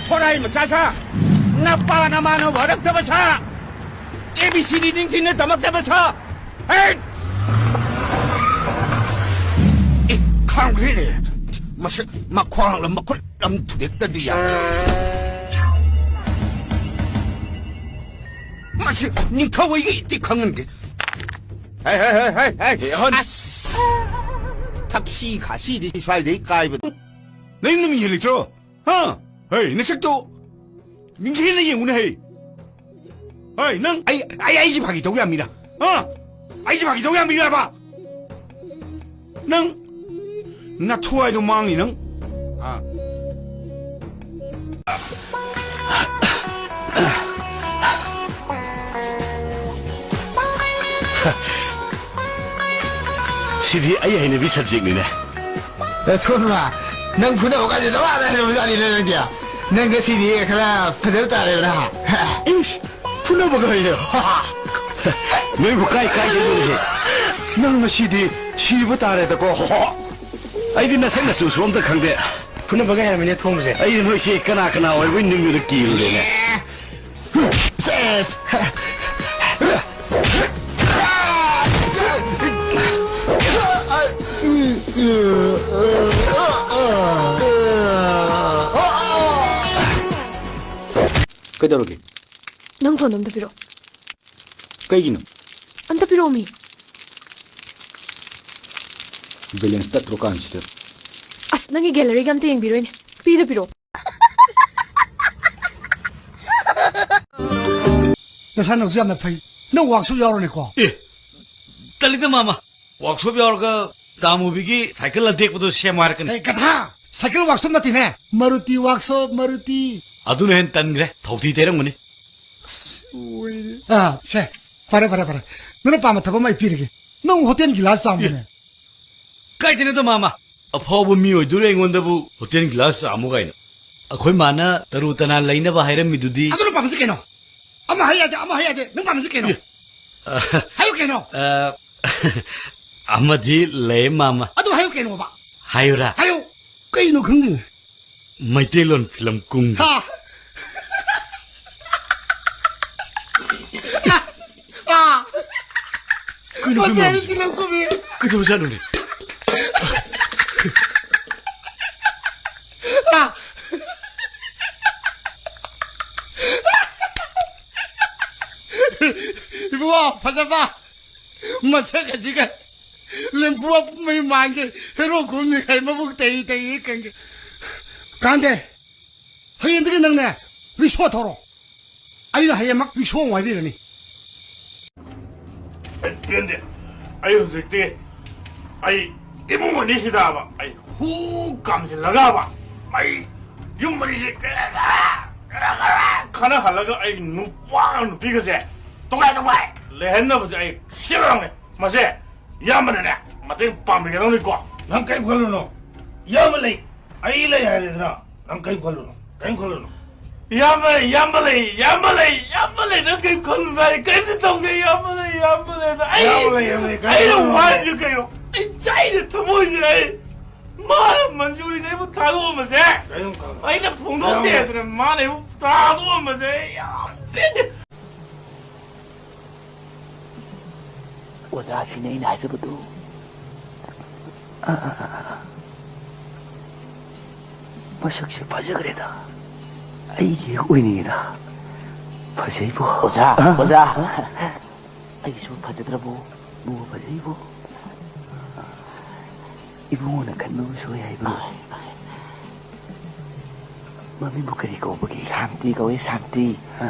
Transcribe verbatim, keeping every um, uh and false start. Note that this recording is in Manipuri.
ꯊꯣꯔꯥꯏ ꯃꯆꯥ ꯁꯥ, ꯅꯄꯥ ꯅꯃꯥꯅ ꯋꯥꯔꯛꯇꯕ ꯁꯥ, ꯑꯦ ꯕꯤ ꯁꯤ ꯗꯤ ꯅꯤꯡꯊꯤꯅ ꯇꯝꯃꯛꯇꯕ ꯁꯥ꯫ ꯍꯦꯠ! ꯑꯦ, ꯈꯥꯝꯈ꯭ꯔꯦꯅꯦ꯫ ꯃꯁꯛ ꯃꯈ꯭ꯋꯥꯡ ꯑꯃ ꯃꯈꯨꯠ ꯑꯃ ꯊꯨꯗꯦꯛꯇꯗꯤ ꯌꯥꯔꯣꯏ꯫ ꯃꯁꯤ ꯅꯤꯡꯊꯧ ꯑꯩꯒꯤ ꯏꯇꯤ ꯈꯪꯍꯟꯒꯦ꯫ ꯍꯦ, ꯍꯦ, ꯍꯦ, ꯍꯦ, ꯍꯦ꯫ ꯑꯦ, ꯑꯍꯟ꯫ ꯑꯁ! ꯊꯛꯁꯤ ꯈꯥꯁꯤꯗꯤ ꯁ꯭ꯋꯥꯏꯗꯩ ꯀꯥꯏꯕ꯫ ꯅꯪ ꯅꯃꯤꯡ ꯍꯦꯜꯂꯤꯇ꯭ꯔꯣ? ꯍꯥ? ꯍꯩ, ꯅꯁꯛꯇꯣ ꯃꯤꯡꯁꯦꯜꯗ ꯌꯦꯡꯉꯨꯅꯦ, ꯍꯩ꯫ ꯍꯩ, ꯅꯪ ꯑꯩ, ꯑꯩ, ꯑꯩꯁꯦ ꯐꯥꯒꯤ ꯇꯧ ꯌꯥꯃꯤꯔꯥ? ꯍꯥ? ꯑꯩꯁꯦ ꯐꯥꯒꯤ ꯇꯧ ꯌꯥꯃꯤꯔꯕ? ꯅꯪ ꯅꯊ꯭ꯋꯥꯏꯗꯣ ꯃꯥꯡꯅꯤ ꯅꯪ꯫ ꯑꯥ꯫ ꯁꯤꯗꯤ ꯑꯩ ꯍꯩꯅꯕꯤ ꯁꯕꯖꯦꯛꯅꯤꯅꯦ꯫ ꯑꯦ, ꯊꯣꯟꯕ, ꯅꯪ ꯐꯨꯅꯕ ꯀꯥꯏꯁꯦ ꯅꯋꯥꯗ ꯍꯩꯔꯕꯖꯥꯠꯅꯤꯅꯦ ꯅꯪꯗꯤ꯫ ꯅꯪ ꯉꯁꯤꯗꯤ ꯈꯔ ꯐꯖꯕ ꯇꯥꯔꯦꯗꯅ꯫ ꯏꯁ, ꯐꯨꯅꯕꯒ ꯍꯩꯔꯦ꯫ ꯅꯣꯏꯕꯨ ꯀꯥꯏ ꯀꯥꯏꯗꯩꯅꯣꯅꯦ? ꯅꯪ ꯉꯁꯤꯗꯤ ꯁꯤꯕ ꯇꯥꯔꯦꯗꯀꯣ꯫ ꯑꯩꯗꯤ ꯅꯁꯛ ꯅꯆꯨꯁꯨ ꯑꯝꯇ ꯈꯪꯗꯦ꯫ ꯐꯨꯅꯕꯒ ꯍꯩꯔꯝꯃꯤꯅꯦ ꯊꯣꯡꯕꯁꯦ꯫ ꯑꯩꯗꯤ ꯅꯣꯏꯁꯦ ꯀꯅꯥ ꯀꯅꯥ ꯑꯣꯏꯕꯣꯏ ꯅꯤꯡꯉꯨꯔ ꯀꯤꯔꯨꯔꯦꯅꯦ꯫ ꯁꯦꯁ! ꯀꯩꯗꯧꯔꯒꯦ? ꯅꯪ ꯐꯣꯟ ꯑꯝꯇ ꯄꯤꯔꯛꯑꯣ꯫ ꯀꯩꯒꯤꯅꯣ? ꯑꯝꯇ ꯄꯤꯔꯛꯑꯣꯃꯤ꯫ ꯕꯦꯂꯦꯟꯁ ꯇꯠꯇ꯭ꯔꯣ ꯀꯥꯟꯁꯤꯗ? ꯑꯁ, ꯅꯪꯒꯤ ꯒꯦꯂꯔꯤꯒ ꯑꯝꯇ ꯌꯦꯡꯕꯤꯔꯣꯏꯅꯦ꯫ ꯄꯤꯗ ꯄꯤꯔꯛꯑꯣ꯫ ꯅꯁꯥ ꯅꯎꯁꯨ ꯌꯥꯝꯅ ꯐꯩ꯫ ꯅꯪ ꯋꯥꯛꯁꯣꯞ ꯌꯥꯎꯔꯅꯤꯀꯣ? ꯑꯦ, ꯇꯜꯂꯤꯗ ꯃꯥꯃ꯫ ꯋꯥꯛꯁꯣꯞ ꯌꯥꯎꯔꯒ ꯇꯥꯃꯨꯕꯤꯒꯤ ꯁꯥꯏꯀꯜ ꯑꯇꯦꯛꯄꯗꯣ ꯁꯦꯝꯃꯣ ꯍꯥꯏꯔꯛꯀꯅꯤ꯫ ꯑꯦ, ꯒꯙꯥ! ꯁꯥꯏꯀꯜ ꯋꯥꯛꯁꯣꯞ ꯅꯠꯇꯦꯅꯦ, ꯃꯔꯨꯇꯤ ꯋꯥꯛꯁꯣꯞ, ꯃꯔꯨꯇꯤ꯫ ꯑꯗꯨꯅ ꯍꯦꯟꯅ ꯇꯟꯈ꯭ꯔꯦ, ꯊꯧꯊꯤ ꯇꯩꯔꯝꯒꯅꯤ꯫ ꯑꯁ, ꯂꯣꯏꯔꯦ꯫ ꯑꯥ, ꯁꯦ, ꯐꯔꯦ, ꯐꯔꯦ, ꯐꯔꯦ꯫ ꯅꯪꯅ ꯄꯥꯝꯕ ꯊꯕꯛ ꯑꯃ ꯑꯩ ꯄꯤꯔꯒꯦ꯫ ꯅꯪ ꯍꯣꯇꯦꯜ ꯒꯤꯂꯥꯁ ꯆꯥꯝꯃꯨꯅꯦ꯫ ꯑꯦ, ꯀꯥꯏꯗꯩꯅꯣꯗ ꯃꯥꯃ? ꯑꯐꯥꯎꯕ ꯃꯤ ꯑꯣꯏꯗꯣꯔꯦ ꯑꯩꯉꯣꯟꯗꯕꯨ ꯍꯣꯇꯦꯜ ꯒꯤꯂꯥꯁ ꯆꯥꯝꯃꯨ ꯀꯥꯏꯅ꯫ ꯑꯩꯈꯣꯏ ꯃꯥꯅ ꯇꯔꯨ ꯇꯅꯥꯟ ꯂꯩꯅꯕ ꯍꯥꯏꯔꯝꯃꯤꯗꯨꯗꯤ꯫ ꯑꯗꯨ ꯅꯪ ꯄꯥꯝꯃꯤꯁꯤ ꯀꯩꯅꯣ? ꯑꯃ ꯍꯥꯏ ꯌꯥꯗꯦ, ꯑꯃ ꯍꯥꯏ ꯌꯥꯗꯦ꯫ ꯅꯪ ꯄꯥꯝꯃꯤꯁꯤ ꯀꯩꯅꯣ? ꯑꯦ꯫ ꯍꯥꯏꯌꯨ ꯀꯩꯅꯣ? ꯑ, ꯑꯃꯗꯤ ꯂꯩ, ꯃꯥꯃ꯫ ꯑꯗꯨ ꯍꯥꯏꯌꯨ ꯀꯩꯅꯣꯕ? ꯍꯥꯏꯌꯨꯔꯥ? ꯍꯥꯏꯌꯨ꯫ ꯀꯩꯅꯣ ꯈꯪꯗꯦ꯫ ꯃꯩꯇꯩꯂꯣꯟ ꯐꯤꯂꯝ ꯀꯨꯝꯒꯦ꯫ ꯍꯥ? ꯑꯥ! ꯀꯩꯅꯣ, ꯃꯁꯤ ꯑꯩ ꯀꯩꯅꯣ? ꯐꯤꯂꯝ ꯀꯨꯝꯃꯤ꯫ ꯀꯩꯗꯧꯔꯖꯥꯠꯅꯣꯅꯦ? ꯑꯥ! ꯏꯕꯨꯡꯉꯣ, ꯐꯖꯕ! ꯃꯁꯛ ꯑꯁꯤꯒ ꯂꯦꯝꯕꯨ ꯃꯩ ꯃꯥꯟꯒꯦ, ꯍꯦꯔꯣ ꯀꯨꯝꯃꯤ ꯀꯩ ꯃꯕꯨꯛ ꯇꯩ ꯇꯩ ꯀꯪꯒꯦ꯫ ꯀꯥꯟꯗꯦ, ꯍꯌꯦꯡꯗꯒꯤ ꯅꯪꯅꯦ ꯔꯤꯛꯁꯣ ꯊꯧꯔꯣ꯫ ꯑꯩꯅ ꯍꯌꯦꯡꯃꯛ ꯔꯤꯛꯁꯣ ꯑꯃꯨꯛ ꯋꯥꯏꯕꯤꯔꯅꯤ꯫ ꯑꯩ ꯄꯦꯟꯗꯦ꯫ ꯑꯩ ꯍꯧꯖꯤꯛꯇꯤ ꯑꯩ ꯏꯃꯨꯡ ꯑꯅꯤꯁꯤꯗꯕ ꯑꯩ ꯍꯨ ꯀꯥꯝꯁꯤꯜꯂꯒꯕ ꯑꯩ ꯌꯨꯝ ꯑꯅꯤꯁꯤ ꯈꯠꯅꯍꯜꯂꯒ ꯑꯩ ꯅꯨꯄꯥꯒ ꯅꯨꯄꯤꯒꯁꯦ ꯇꯣꯉꯥꯟ ꯇꯣꯉꯥꯟ ꯂꯩꯍꯟꯅꯕꯁꯦ ꯑꯩ ꯁꯤꯜꯂꯝꯃꯦ꯫ ꯃꯁꯦ ꯏꯌꯥꯝꯕꯅꯅꯦ ꯃꯇꯦꯡ ꯄꯥꯡꯕꯤꯒꯗꯧꯅꯤꯀꯣ꯫ ꯅꯪ ꯀꯔꯤꯝ ꯈꯜꯂꯨꯅꯣ, ꯏꯌꯥꯝꯕ ꯂꯩ, ꯑꯩ ꯂꯩ ꯍꯥꯏꯔꯦꯗꯅ꯫ ꯅꯪ ꯀꯔꯤꯝ ꯈꯜꯂꯨꯅꯣ, ꯀꯔꯤꯝ ꯈꯜꯂꯨꯅꯣ꯫ ꯏꯌꯥꯝꯕ ꯂꯩ, ꯏꯌꯥꯝꯕ ꯂꯩ, ꯏꯌꯥꯝꯕ ꯂꯩ, ꯅꯪ ꯀꯔꯤꯝ ꯈꯜꯂꯨꯅꯣ, ꯑꯩ ꯀꯔꯤꯝꯇ ꯇꯧꯗꯦ꯫ ꯏꯌꯥꯝꯕ ꯂꯩ, ꯏꯌꯥꯝꯕ ꯂꯩ, ꯑꯩ, ꯏꯌꯥꯝꯕ ꯂꯩ, ꯏꯌꯥꯝꯕ ꯂꯩ, ꯀꯔꯤꯝ ꯑꯩꯅ ꯈꯜꯂꯨꯅꯣ꯫ ꯋꯥꯔꯤꯁꯦ ꯀꯩꯅꯣ? ꯑꯩ ꯆꯥꯏꯅ ꯊꯃꯣꯏꯁꯦ ꯑꯩ꯫ ꯃꯥꯅ ꯃꯟꯖꯨꯔꯤꯅ ꯑꯩꯕꯨ ꯊꯥꯗꯣꯛꯑꯝꯕꯁꯦ, ꯀꯔꯤꯝ ꯈꯜꯂꯨꯅꯣ꯫ ꯑꯩꯅ ꯐꯣꯡꯗꯣꯛꯇꯦ ꯏꯌꯥꯝꯕ꯫ ꯍꯥꯏꯗꯅ ꯃꯥꯅ ꯑꯩꯕꯨ ꯊꯥꯗꯣꯛꯑꯝꯕꯁꯦ ꯑꯩ ꯌꯥꯝ ꯄꯦꯟꯗꯦ꯫ ꯑꯣꯖꯥꯁꯤꯅꯦ ꯑꯩꯅ ꯍꯥꯏꯖꯕꯗꯨ꯫ ꯑ, ꯑ, ꯑ, ꯑ꯫ ꯃꯁꯛꯁꯦ ꯐꯖꯈ꯭ꯔꯦꯗ꯫ ꯑꯩꯒꯤ ꯍꯦꯛ ꯑꯣꯏꯅꯤꯡꯉꯤꯗ꯫ ꯐꯖꯩꯕꯣ꯫ ꯑꯣꯖꯥ, ꯑ, ꯑꯣꯖꯥ꯫ ꯑ? ꯑꯩꯒꯤꯁꯨ ꯐꯖꯗ꯭ꯔꯕꯣ? ꯃꯣ ꯐꯖꯩꯕꯣ꯫ ꯏꯕꯨꯡꯉꯣꯅ ꯈꯟꯕꯕꯨ ꯁꯣꯏ ꯍꯥꯏꯕ꯭ꯔꯣ? ꯃꯃꯤꯡꯕꯨ ꯀꯔꯤ ꯀꯧꯕꯒꯦ? ꯁꯥꯟꯇꯤ ꯀꯧꯏ, ꯁꯥꯟꯇꯤ꯫ ꯑ꯫